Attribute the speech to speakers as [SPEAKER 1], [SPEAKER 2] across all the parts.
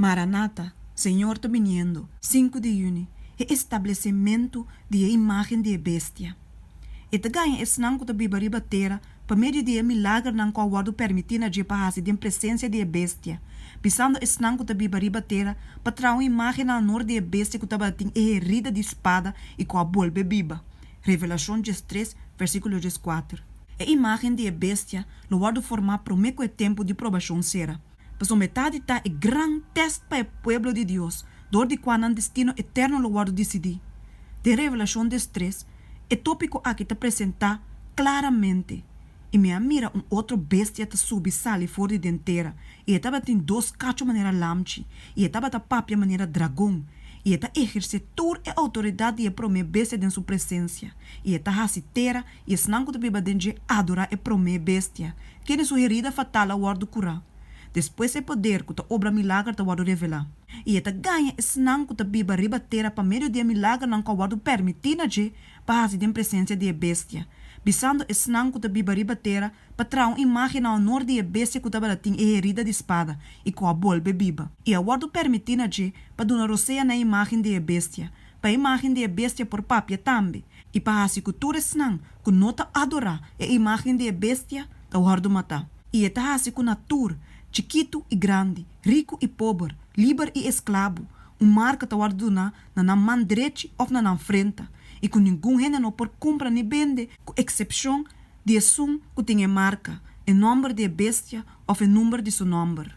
[SPEAKER 1] Maranatha, Señor ta biniendo! Sinku di yüni, E establesimentu di e imágen di e bestia. E ta gaña esnan ku ta biba riba tera pa medio di e milagernan ku a wòrdu permití na dje pa hasi den presensia di e bestia, bisando esnan ku ta biba riba tera pa traha un imágen na honor di e bestia ku tabatin e herida di spada i ku a bolbe biba. Revelashon 13, versíkulo 14. E imágen di e bestia lo wòrdu formá promé ku e tempu di probashon sera, pasobra e ta di ta e gran tèst pa e pueblo di Dios, dor di kua nan destino eterno lo wòrdu disidí. Den Revelashon 13, e tópiko aki ta presentá klaramente, I mi a mira un otro bestia ta subi sali for di den tera, i e tabatin dos kachu manera lamchi, i e tabata papia manera dragon, i e ta ehersé tur e outoridat di e promé bestia den su presensia, i e ta hasi tera i esnan ku ta biba den dje adorá e promé bestia, kende su herida fatal a wòrdu kurá. Despues e poder ku ta obra milager ta wòrdu revelá, i e ta gaña esnan ku ta biba riba tera pa medio di e milagernan ku a wòrdu permití na dje pa hasi den presensia di e bestia, bisando esnan ku ta biba riba tera pa traha un imágen na honor di e bestia ku tabatin e herida di spada i ku a bolbe biba. I a wòrdu permití na dje pa duna rosea na e imágen di e bestia, pa e imágen di e bestia por papia tambe, i pa hasi ku tur esnan ku no ta adorá e imágen di e bestia ta wòrdu matá. I e ta hasi ku na tur, chikitu i grandi, riku i pober, liber i esklabu, un marka ta wòrdu duná na nan man drechi òf na nan frenta, i ku ningun hende no por kumpra ni bende, ku eksepshon di esun ku tin e marka, e nòmber di e bestia òf e number di su nòmber.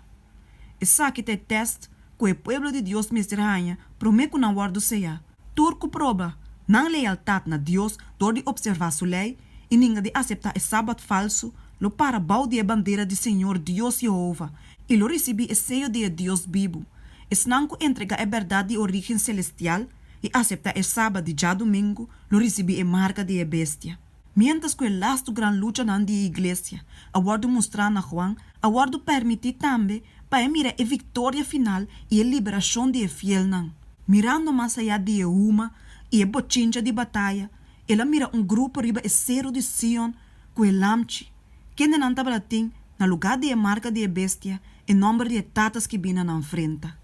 [SPEAKER 1] Esaki ta e tèst ku e pueblo di Dios mester haña promé ku nan wòrdu seyá. Tur ku proba nan lealtat na Dios dor di opservá Su lei i ninga di aseptá e sabat falsu lo para bou di e bandera di Señor Dios Yehova i lo risibí e seyo di e Dios bibu. Esnan ku entregá e bèrdat di orígen selestial i aseptá e sabat di djadumingu lo risibí e marka di e bestia. Miéntras ku e lastu gran luchanan di e iglesia a wòrdu mustrá na Juan, a wòrdu permití tambe pa e mira e viktoria final i e liberashon di e fielnan. Mirando mas ayá di e huma i e bochincha di bataya, el a mira un grupo riba e seru di Sion ku e Lamchi, kendenan tabatin, na lugá di e marka di e bestia, e nòmber di e Tata skibí na nan frenta.